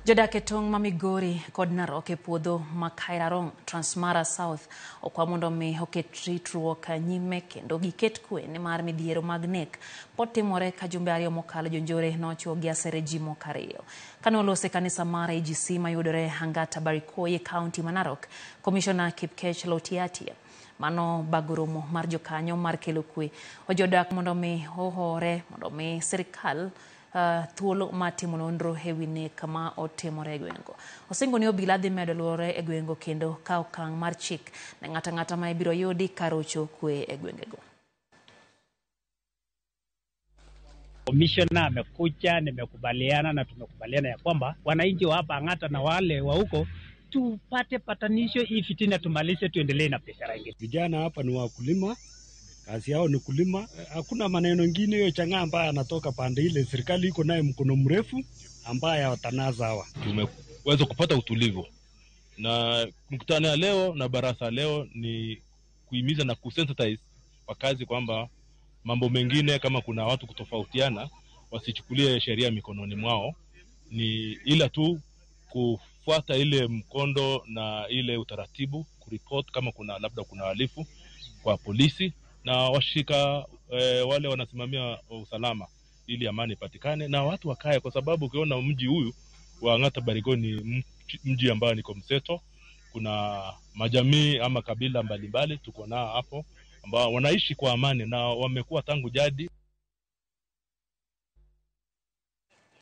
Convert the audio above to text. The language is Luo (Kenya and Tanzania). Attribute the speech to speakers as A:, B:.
A: Jodak e tong' ma Migori kod Narok e puodho ma Kairarong, Transmara South okwa mondo mi oket ritruok nyime kendo giket kwe nimar midhiero mag nek pod timore ka jumbe ariyo mokalo jonjore nochwo gi asere ji moko ariyo. Kane oloso e kanisa mar AGC mayudore Angata Barikoi e kaunti ma Narok, Komishona Kipkech Lotiatia mano bago romo mar jokanyo mar kelo kwe ojodak mondo mi ohore mondo mi sirikal thuolo mar timo nonro e wi nek ma otimore e gweng'go. Osingo ni obila dhi medo luore e gweng'go kendo ka okang' mar chik ne ng'ato ang'ata ma ibiro yudi karocho kwe e gwengego.
B: Komishona amekuja, nimekubaliana na tumekubaliana ya kwamba wananchi wa hapa Ang'ata na wale wa huko tupate patanisho, hii fitina tumalize, tuendelee na biashara ingine.
C: Vijana hapa ni wakulima, kazi yao ni kulima. Hakuna maneno ingine hiyo chang'aa ambaye anatoka pande ile. Serikali iko naye mkono mrefu ambaye watanaza hawa.
D: Tumeweza kupata utulivu na mkutano ya leo na barasa leo ni kuhimiza na kusensitize wakazi kwamba mambo mengine kama kuna watu kutofautiana wasichukulie sheria mikononi mwao, ni ila tu kufuata ile mkondo na ile utaratibu, kuripot kama kuna labda kuna wahalifu kwa polisi na washika wale wanasimamia usalama ili amani ipatikane na watu wakae, kwa sababu ukiona mji huyu wa Ang'ata Barikoi ni mji ambao niko mseto, kuna majamii ama kabila mbalimbali tuko nao hapo ambao wanaishi kwa amani na wamekuwa tangu jadi.